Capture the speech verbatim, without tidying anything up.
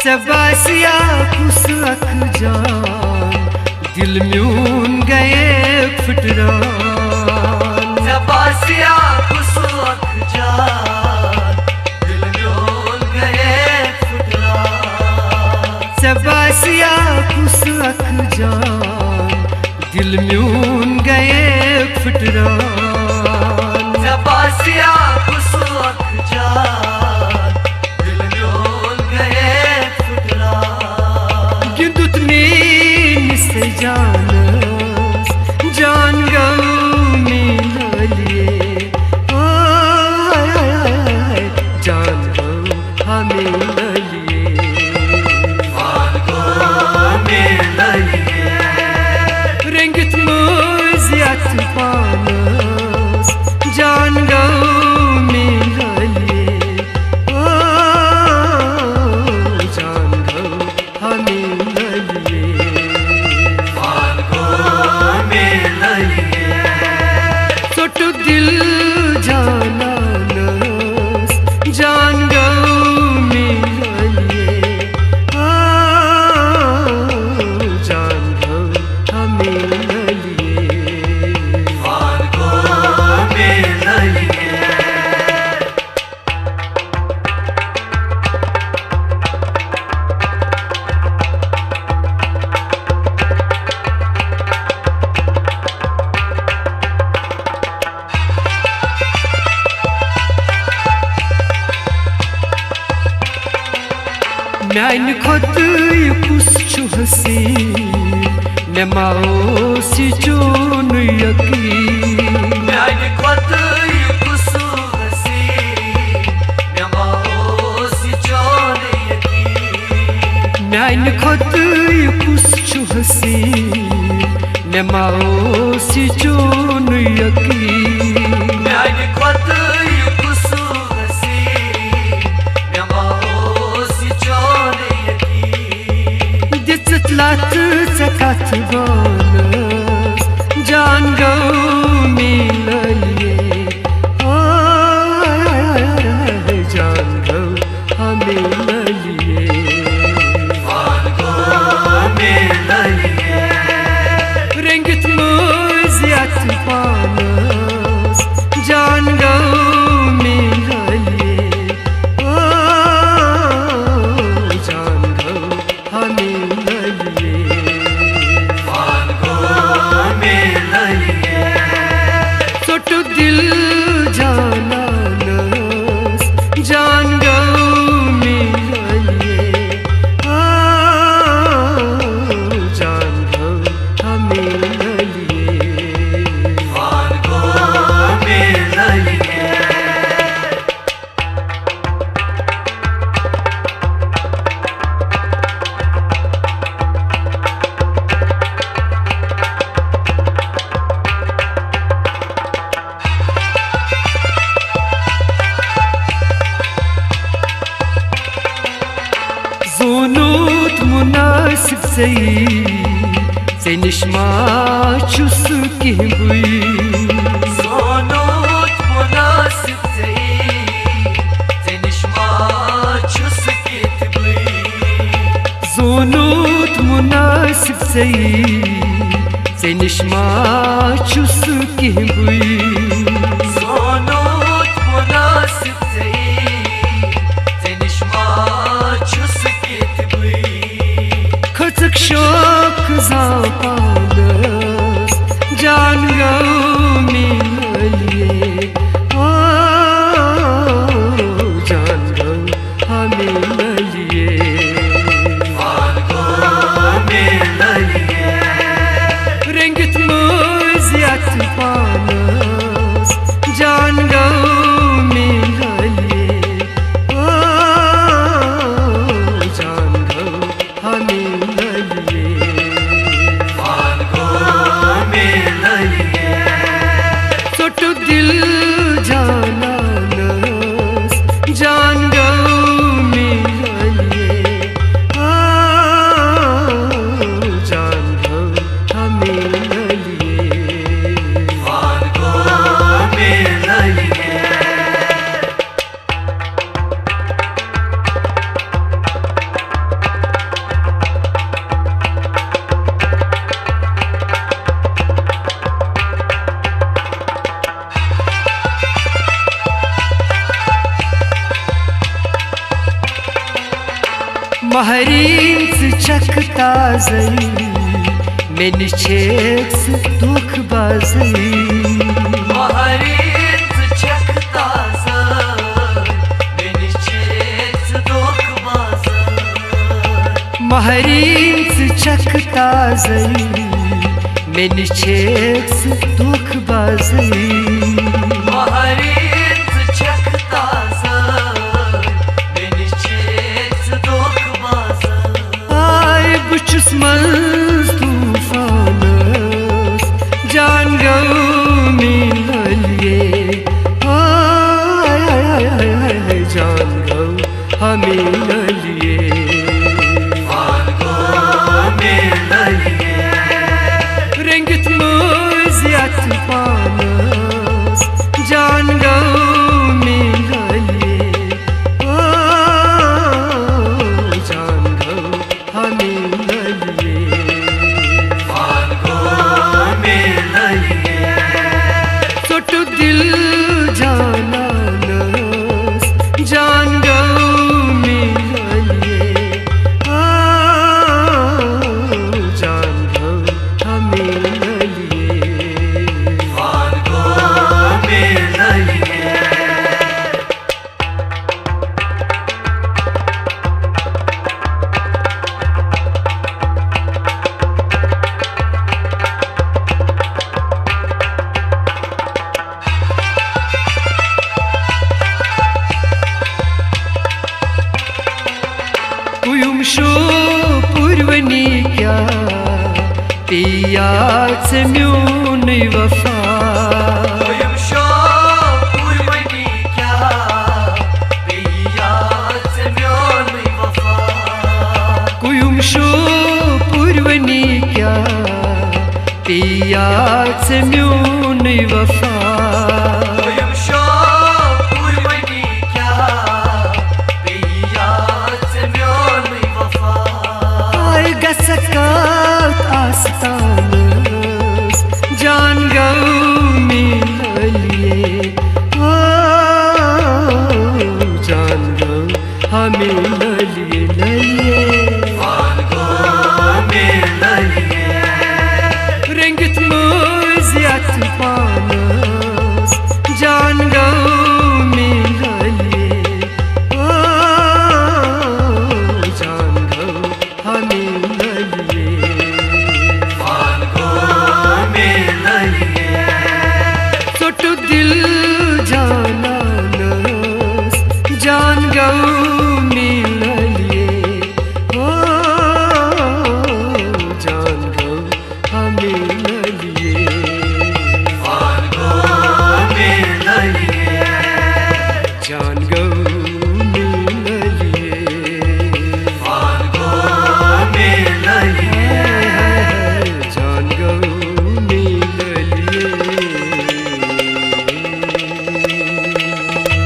ژےٚ باسیا کُس اکھ جان، دل میون گئے پھٹران۔ ژےٚ باسیا کُس اکھ جان، دل میون گئے پھٹران۔ ژےٚ باسیا کُس اکھ جان، دل میون گئے پھٹران۔ ژےٚ باسیا کُس اکھ جان، دل میون گئے پھٹران۔ گِنٛدُت میٲنِس جانس، جان گوٚو میٲنۍ لٲلیے۔ ہاے، ہاے، ہاے، ہاے، جان گوٚو ہا میٲنۍ لٲلیے۔ رٔنٛگِتھ مٔنٛزۍ یَتھ پانَس، جان گوٚو میٲنۍ لٲلیے۔ او، جان گوٚو ہا میٲنۍ لٲلیے۔ ژوٚٹ دِل جانانس، جان گوٚو میٲنۍ لٲلیے۔ او، جان گوٚو ہا میٲنۍ لٲلیے۔ میانہِ کھۄتہٕ یہِ کُس چھُ حسیٖن، مےٚ ما اوس یہِ چون یقیٖن۔ میانہِ کھۄتہٕ یہِ کُس حسیٖن، مےٚ ما اوس یہِ چون یقیٖن۔ میانہِ کھۄتہٕ یہِ کُس چھُ حسیٖن، مےٚ ما اوس یہِ چون یقیٖن۔ میانہِ کھۄتہٕ یہِ کُس حسیٖن، مےٚ ما اوس یہِ چون یقیٖن۔ دِژٕتھ لَتھ ژےٚ کَتھ بانَس، جان گوٚو میٲنۍ لٲلیے۔ ہاے، جان گوٚو ہا میٲنۍ لٲلیے۔ رٔنٛگِتھ مٔنٛزۍ یَتھ پانَس، جان گوٚو میٲنۍ لٲلیے۔ او، جان گوٚو ہا میٲنۍ لٲلیے۔ ژوٚٹ دِل جانانس، جان گوٚو میٲنۍ لٲلیے۔ او، جان گوٚو ہا میٲنۍ لٲلیے۔ زونُت مُنٲسِب ژےٚ، ژےٚ نِش ما چھُس کینٛہہ بٕے۔ زونُت مُنٲسِب ژےٚ، ژےٚ نِش ما چھُس کینٛہہ بٕے۔ زونُت مُنٲسِب ژےٚ، ژےٚ نِش ما چھُس کینٛہہ بٕے۔ زونُت مُنٲسِب ژےٚ، ژےٚ نِش ما چھُس کینٛہہ بٕے۔ کھٔژٕکھ شوق زاپانس، جان گوٚو میٲنۍ لٲلیے۔ او، جان گوٚو ہا میٲنۍ لٲلیے۔ رٔنٛگِتھ مٔنٛزۍ یَتھ پانَس، جان گوٚو میٲنۍ لٲلیے۔ او، جان گوٚو ہا میٲنۍ لٲلیے۔ مہرین، ژٕ چھکھ تازٕ، مےٚ نِش چھکھ ژٕ دھوکہٕ بازٕے۔ مہرین، ژٕ چھکھ تازٕ، مےٚ نِش چھکھ ژٕ دھوکہٕ بازٕے۔ مہرین، ژٕ چھکھ تازٕ، مےٚ نِش چھکھ ژٕ دھوکہٕ بازٕے۔ مہرین، ژٕ چھکھ تازٕ، مےٚ نِش چھکھ ژٕ دھوکہٕ بازٕے۔ آے بہٕ چھُس منٛز طوفانس، جان گوٚو میلے۔ آے، آے، آے، آے، آے، آے، جان گوٚو ہمیلے۔ رٔنگِتھ مٔنٛزۍ یتھ پانس، جان گوٚو میلے۔ او، جان گوٚو ہمیلے۔ ژوٚٹ دل جانانس، جان گوٚو میلے۔ آ، جان گوٚو ہمیلے۔ قیوم شو پوروانی کیا پیا ژےٚ میونُے وفا۔ قیوم شو پوروانی کیا پیا ژےٚ میونُے وفا۔ قیوم شو پوروانی کیا پیا ژےٚ میونُے وفا۔ قیوم شو پوروانی کیا پیا ژےٚ میونُے وفا۔ آے گژھکھ کتھ آستان